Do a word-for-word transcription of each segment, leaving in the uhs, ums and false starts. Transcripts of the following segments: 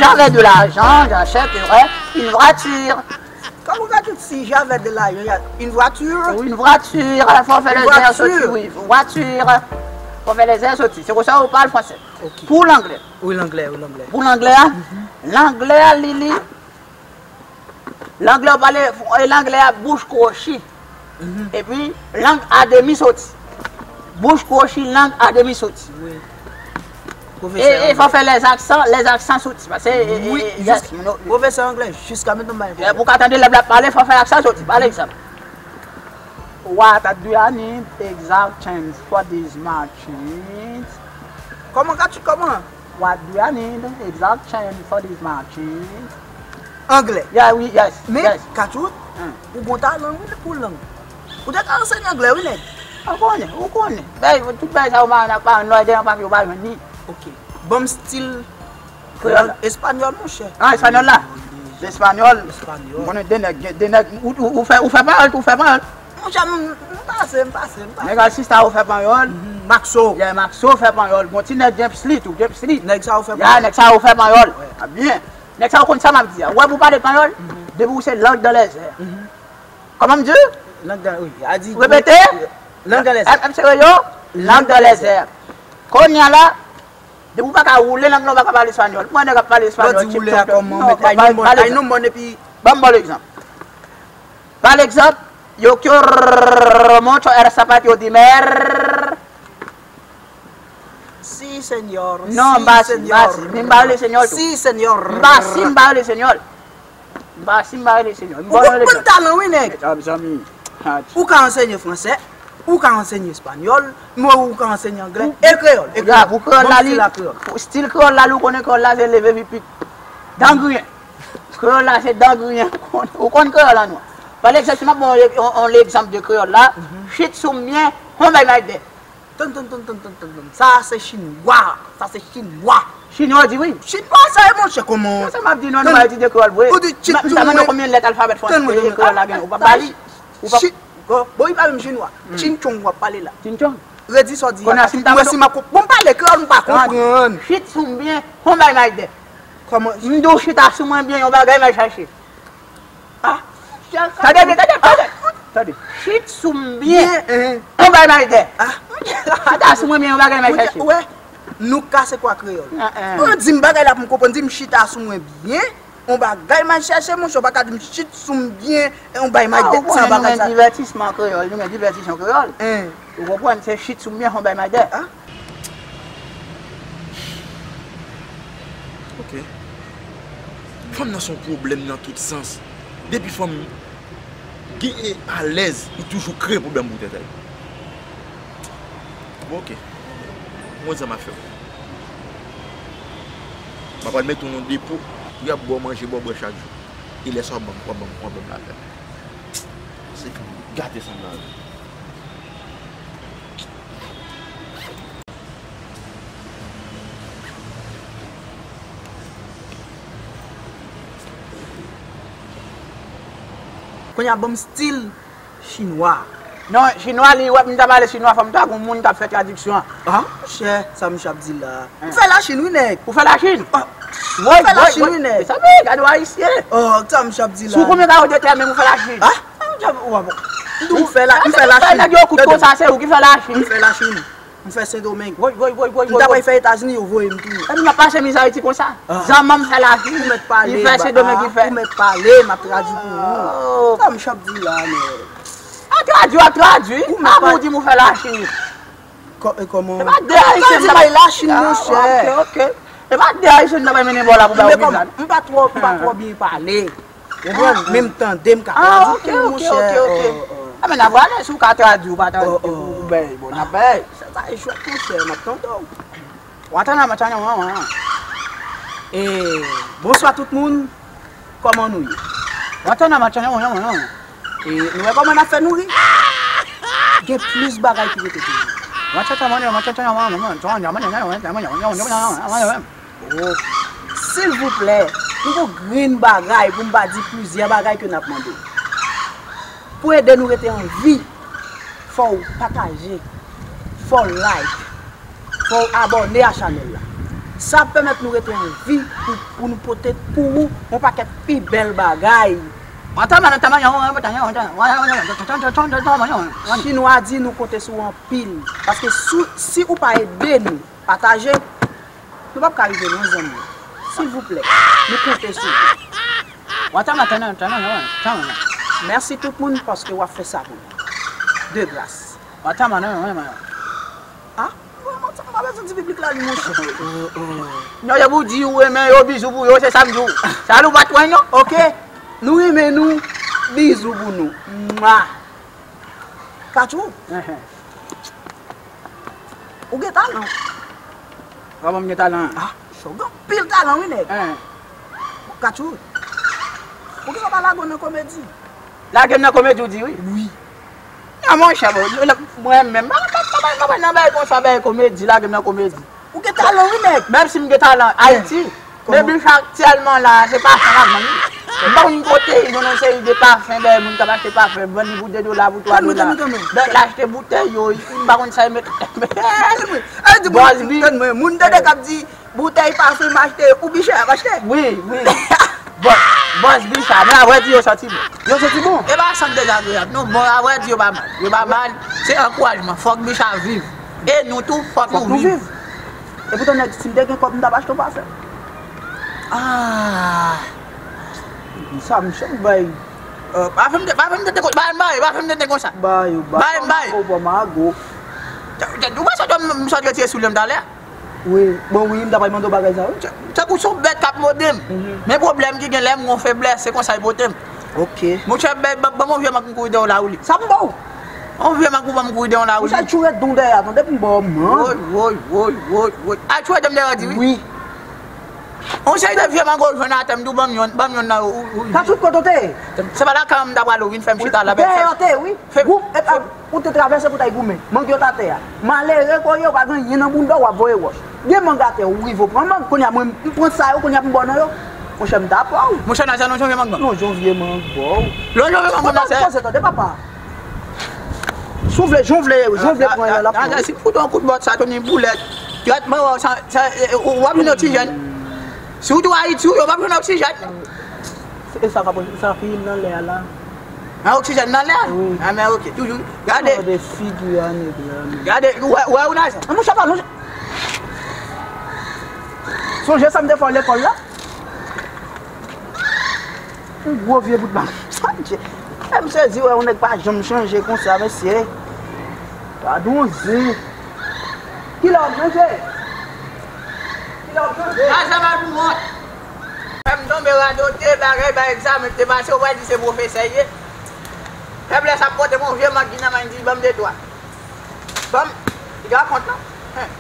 J'avais de l'argent, j'achèterais une voiture. Kòman w ka di si j'avais de l'argent, une voiture? Ou une voiture, fò fè le zè soti, wi. Voiture. Fò fè le zè soti. Se konsa ou pale fransè. Ok. Pou langlè. Wi, langlè, wi, langlè. Pou langlè a, langlè a, li, li, langlè, ou pale, e langlè a bouch kwochi. Epi, lang a demi soti. Bouch kwochi, lang a demi soti. Wi. E, e fò fè lèzaksan, lèzaksan soti. Paske, e, e, wi, e, yes, you know. Pwofesè anglè, jiska mentnan, m pa gen pwoblèm. Pou w ka tande lè l ap pale, fò fè aksan soti. Pa egzanp, What do I need exact change for this machine? Kòman, Kachou, kòman? What do I need exact change for this machine? Anglè. Yeah, wi, yes, yes. Men, Kachou, ou gon talan, wi, pou lang. Ou te ka ansenye anglè, wi, nèg. Ou konnen, ou konnen. Bay, tout bagay sa yo pa nan, pa nan lòdè, anpake yo pa jwenn li. Ok. Ban m stil kreyòl, espanyòl, monchè. Ah, espanyòl la. Espanyòl. Espanyòl. M konnen de nèg, de nèg, ou, ou, ou fè, ou fè panyòl tou, ou fè panyòl. Monchè, m, m pase, m pase, m pase. Nèg al sista, ou fè panyòl. Mhm. Maxo. Yeah, Maxo fè panyòl. Gon ti nèg James Lee tou, James Lee. Nèg sa yo fè panyòl. Yeah, nèg sa yo fè panyòl. Wè. Ah, byen. Nèg sa yo konn sa m ap di a. Wè, pou pale panyòl, depi ou se lang dan lèzè. Kòman m di? Lang dan, wi, a di. Repete. Lang dan lèzè. M, m se yo, lang dan lèzè. Kounye a la, depi w pa ka woule lang nan, w pa ka pale espanyòl. Mwen nèg ap pale espanyòl. Lè w di woule a kòman? Mèt ay non mòn, ay non mòn epi. Ban m ba w egzanp. Pa egzanp, yo quiero mucho el zapato de mer. Si, señor. Non, m pa si, m pa si. Men m pa rele señor tou. Si, señor. M pa si, m pa rele señor. M pa si, m pa rele señor. M ba w yon egzanp. Ou konn talan, wi, nèg. Mezanmi. Ou ka ansenye fransè, ou ka ansenye espanyòl, men ou ka ansenye anglè e kreyòl. E kreyòl. Pou kreyòl la, li, stil kreyòl la, li, ou konnen kreyòl la, se leve vipit. Dan griyen. Kreyòl la, se dan griyen. Ou konn kreyòl an nou. Pa egzanp, si m ap ba w yon, yon, yon egzanp de kreyòl la, shit sou m byen, on bay may dè. Tann, tann, tann, tann, tann, tann, tann. Sa se chinwa. Sa se chinwa. Chinwa, di wi. Chinwa, sa e monchè, kòman? Sa, sa m ap di nou, nou pa etidye kreyòl vre. Ou di chit sou mwen. M ta mande w konbyen lèt alfabè fransè kreyòl la gen. Ou pa pale. Ou pa. Bon, li pa menm chinwa. Chin chong w ap pale la. Chin chong. Redi sa w di a. Kounye a, si m ta mande w. Mwen, si m ap konp-, bon, m pale kreyòl, m pa konprann. Chit sou m byen, on bay may dè. Kòman? M di w chita sou mwen byen, yon bagay m al chache. Ah. Tande, tande, tande, tande. Chit sou m byen. Byen, hein. On bay may dè. Ah. Chita sou mwen byen, yon bagay may chache. Ou wè, nou kase kwa kreyòl. Ou di m bagay la pou m konprann, di m chita sou mwen byen, on bagay may chache, monchè, ou pa ka di m chit sou m byen, on bay may dè, sa bagay sa. Nou gen divètisman kreyòl, nou gen divètisyon kreyòl. Hein. Ou konprann, se chit sou m byen, on bay may dè. Ah. Ok. Fanm nan se yon pwoblèm nan tout sans. Depi fanm gen alèz, li toujou kreye pwoblèm pou tèt li. Bon, ok. Mwen, sa m ap fè. M ap al mete w nan depo, pou y ap ba w manje, ba w bwè chak jou. E lè sa w ap ban m, w ap ban m, w ap ban m lafè. Se gate sanm nan. Kounye a ban m stil chinwa. Non, chinwa, li, wè, m ta pale chinwa, fò m ta gon moun k ap fè tradiksyon an. Ah, monchè, sa misye ap di la. M fè Lachin, wi, nèg. Ou fè Lachin? Ah, m fè Lachin, wi, nèg. Mezanmi, gade w ayisyen. Oh, sa misye ap di la. Sou konbyen kare de tè menm ou fè Lachin? Ah? M di w, m fè la, m fè Lachin. Nèg yo kout konsa, se ou ki fè Lachin. M fè Lachin. M fè Sendomeng. Woy, woy, woy, woy, woy. M ta pral fè Etazini, yo voye m tounen. Epi m ap pase mizè Ayiti konsa. Ah. Zanmanm fè Lachin. Ou mèt pale, li fè Sendomeng, li fè. Ou mèt pale, m ap tradui pou ou. Oh. Sa misye ap di la, men. A tradui, a tradui. Ou mèt pale. Avan w di m ou fè Lachin. Kò-, e kòman? E pa de Ayisyen m ta bay Lachin, monchè. Ah, ok, ok. E pa de Ayisyen m ta bay mennen bò la pou bay ou vizaj. M pa twò, m pa twò byen pale. Konprann? Men m tande, m ka tradui pou ou, monchè. Ah, ok, ok, ok, ok. Ah, men n ap gade si w ka tradui, ou pa tradui, ou bay, bon, n ap bay. Sa, sa e jwèt, monchè, m ap tande w. Watana machanyan wawan. E, bonswa tout moun. Kòman nou ye? Watana machanyan wawan. E, nou wè kòman n ap fè nou ri? Gen plis bagay ki rete toujou. Watata mane, machanyan wawan. Oh, silvouplè, nou gon grenn bagay pou m pa di plizyè bagay ke n ap mande. Pou ede nou rete an vi, fò w pataje, fò w like, fò w abòne a chanèl la. Sa ap pèmèt nou rete an vi pou, pou nou pote pou ou yon pakèt pi bèl bagay. Chinwa di nou konte sou ou anpil. Paske si, si ou pa ede nou pataje, nou p ap ka rive lwen, zanmi. Silvouplè, nou konte sou ou. Mèsi tout moun paske w ap fè sa pou nou. De gras. Ah, vrèman, sa m pa bezwen di piblik la li, monchè. Non, yo pou di ou renmen yo, bizou pou yo, se sa m di w. Sa nou pa t wè non. Ok, nou renmen nou, bizou pou nou. Mwa. Katchou, ou gen talan. Kòman m gen talan? Ah, chò, gen anpil talan, wi, nèg. Katchou, poukisa w pa lage w nan komedi? Lage m nan komedi, w di, wi. Wi. Non, monchè, bon, mwen menm, m pa, m pa, m pa, m pa nan bagay konsa, bagay komedi, lage m nan komedi. Ou gen talan, wi, nèg. Menm si m gen talan, Ayiti, men bif aktyèlman la, se pafen l ap vann, wi. M pa konn kote, jwenn yon seri de pafen, dèyè moun k ap achte pafen, vann li pou de dola, pou twa dola. Tann mwen, tann mwen, tann mwen. Bèt la achte boutèy yo, m pa konn sa yo met. Tann mwen, tann mwen, moun tande k ap di, boutèy pafen m achte, ou bicha ap achte? Wi, wi. Bò-, bòs bicha, men avrèdi yo santi bon. Yo santi bon? E pa sant dezagreyab, non, bon, avrèdi yo pa mal. Yo pa mal, se ankourajman. Fòk bicha viv. E nou tou, fòk nou viv. Epoutan, nèg, si m te gen kòb, m t ap achte yon pafen. Ah. Sa, m chanm bay. Euh, pa fè m te, pa fè m te, te, pa fè m bay, pa fè m te, te konsa. Bay, bay. Bay, bay. Ou pa mago. Ou pa sot, m sot retire soulye m talè. Wi, bon, wi, m ta pral mande w bagay sa, wi. Tankou se yon bèt k ap mòde m. Men pwoblèm ki gen, lè m gon feblès, se konsa y pote m. Ok. Monchè, ban, ban, ban m yon vye mang m kouri dèyè w la, wi. Sa m ba w? Yon vye mang pou ban m kouri dèyè w la, wi. Monchè, al tchoure don dèyè a, tande, pou m ba w mang. Woy, woy, woy, woy, woy. Al tchoure don dèyè a, di, wi. Wi. Yon seri de vye mang ou jwenn atè, m di w ban m yonn, ban m yonn nan yo, wi, wi. Katchou, kote w te ye? Se pa lakay mwen m ta prale, w vin fè m chita la, bèt. Dèyè w te ye, wi. Gwoup, epa, ou te travèse pou t al goumen. Mang yo t atè a. Malere ke w ye, w pa gen anyen nan bounda w, w ap voye wòch. Gen mang atè, ou rive w pran mang. Kounye a, mwen, m pran sa yo, kounye a, m ba w nan yo. Monchè, m ta pran w. Monchè, Nazè, lonje yon vye mang ban m. Lonje yon vye mang ba w. Lonje yon vye mang ban m, Nazè. Poze, tande, papa. Si w vle, jan w vle, jan w vle pran yo, l ap pran. Nazè, si m fout yon kout bòt sa, Tony Boulèt, trètman w, sa, sa, w ap jwenn oksijèn. Si w tou Ayiti, w, yo p ap jwenn oksijèn. E sa k ap, sa ki nan lè a la. An, oksijèn nan lè a? Wi. A, men ok, toujou. Gade. Gade figi a nèg la, men. Gade, ou wè, ou wè, ou nan sa. An, monchè, pa lonje. Sonje sa m te fè w lekòl la? Yon gwo vye bout bal. Adje. Fè m sezi wè yon nèg pa janm chanje konsa, mesye. Gade yon zen. Kilè w ap manje? Kilè w ap manje? Sa, sa pa pou wont. Fè m tonbe radote, bagay, bay egzamen, te pase, ou pa di se pwofesè l ye. Feblès ap pote m yon vye mang ki nan men, di ban m de twa. Ban m, piga kont lan. Hen.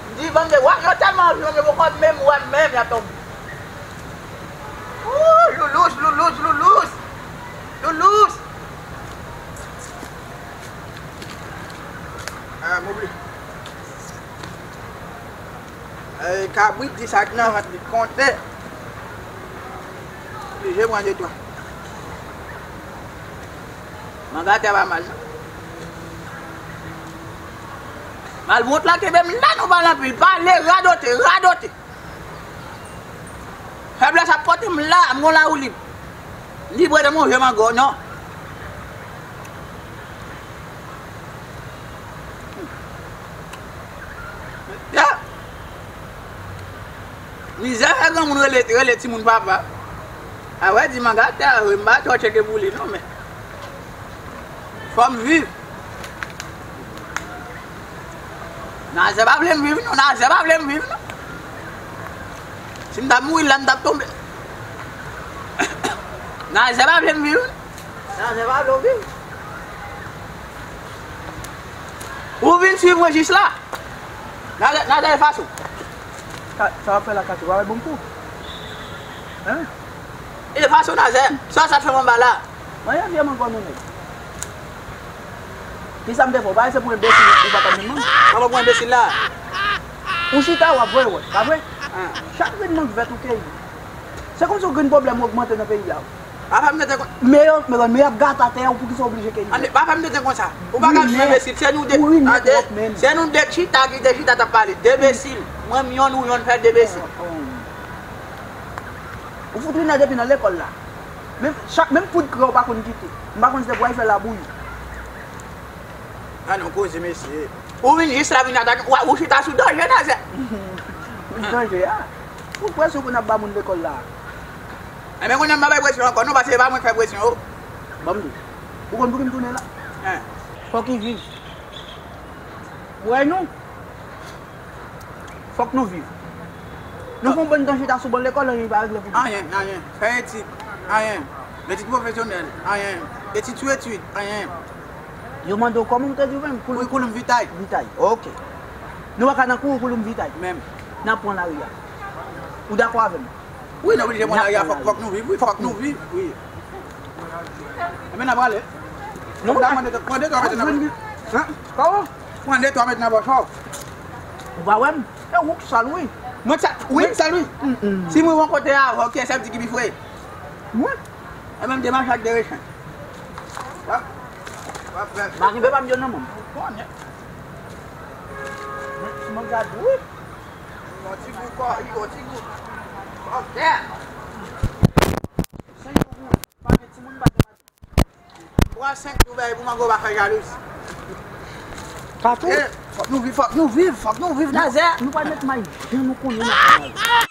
M di ban m de, wa, yo tèlman anvi, yo poko menm wè m menm, y ap tonbe. Ooh, loulous, loulous, loulous. Loulous. Ah, m oubli. Eh, kabrit di sa k nan vant li konte. Oblije pran de twa. Mangate a pa mal, non. Malpwòt la kenbe m la, nou pale anpil. Pale, radote, radote. Feblès ap pote m la, m gon lawoulib. Li bwè nan mon vye mango, non. Ya. Mizè fè granmoun rele, rele timoun papa. A wè, di mangate a, wi, m pa twò tcheke pou li, non, men. Fò m viv. Nazè pa vle m viv, non. Nazè pa vle m viv, non. Si m t ap mouri la, m t ap tonbe. Nazè pa vle m viv, non. Nazè pa vle w viv. Ou vin swiv mwen jis la. Nazè, Nazè efase w. Ka-, sa w ap fè la, Kato, pa wè bon kou. Hein? Efase w, Nazè. Sa, sa t fè m anba la. Mwen, vye mango nou nèg. Kisa m te fè w? Pa wè se pou enbesil ou pa t ap jwenn mango. Papa pou enbesil la. Ou chita, w ap voye wòch, pa vre? Ah. Chak grenn mango vèt ou keyi. Se kòmsi w gen pwoblèm ogmante nan peyi a. Papa m te te kon. Men yo, men yo ap gate atè a, ou poukisa w oblije kenbe? Ande, papa m te te konsa. Ou pa ka jwe enbesil, se nou de. Ou ri nèt wòp menm. Se nou de chita ki te chita t ap pale. De enbesil. Mwen m yonn, ou yonn, fè de enbesil. Ou fout ri nèt depi nan lekòl la. Menm chak, menm poud krè ou pa konn kite. M pa konn si se pou al fè labouyi. A non, koze, mesye. Ou vin jis la vin atake, ou, ou chita sou danje, Nazè. Danje a? Ou presyon pou n ap ba moun lekòl la. Enben, kounye a m pa bay presyon ankò, non, paske e pa mwen k fè presyon, o. Ban m di. Ou konn pou ki m tounen la? Fòk nou viv. Ou wè nou? Fòk nou viv. Nou fè yon bon tan chita sou ban lekòl, anyen pa regle pou nou. Anyen, anyen. Fè etid, anyen. Etid pwofesyonèl, anyen. Etid sou etid, anyen. Yo mande w kòman m te di w menm? Koulou-, koulou m vitay. Vitay, ok. Nou pa ka nan koulou, koulou m vitay. Menm. N ap pran lari a. Ou dakò avè m? Wi, nou oblije pran lari a, fòk, fòk nou viv, wi, fòk nou viv, wi. Enben, n a prale. Non, mwen ta mande, pran de twa mèt nan pòch. Kòman? Pran de twa mèt nan pòch ou. Ou pa wè m? E ou k sal, wi. Mwen k sal, wi, m sal, wi. Si mwen rankontre avè w, kiyès ap di ki pi fre? Mwen. E menm demach ak de rechanj. W ap, w ap fè. M pa kenbe pa m yo nan men m. Ou konnen. Mwen, si mwen gade, wi. Yon ti gou kò, yon ti gou. Ok. Senk gou pou mwen. Pa gen timoun, pa gen madanm. Pran senk gou bay pou mango pa fè jalouzi. Katou. Eh, fòk nou viv, fòk nou viv, fòk nou viv, Nazè. Nou pa met may jan nou konnen nou fè may.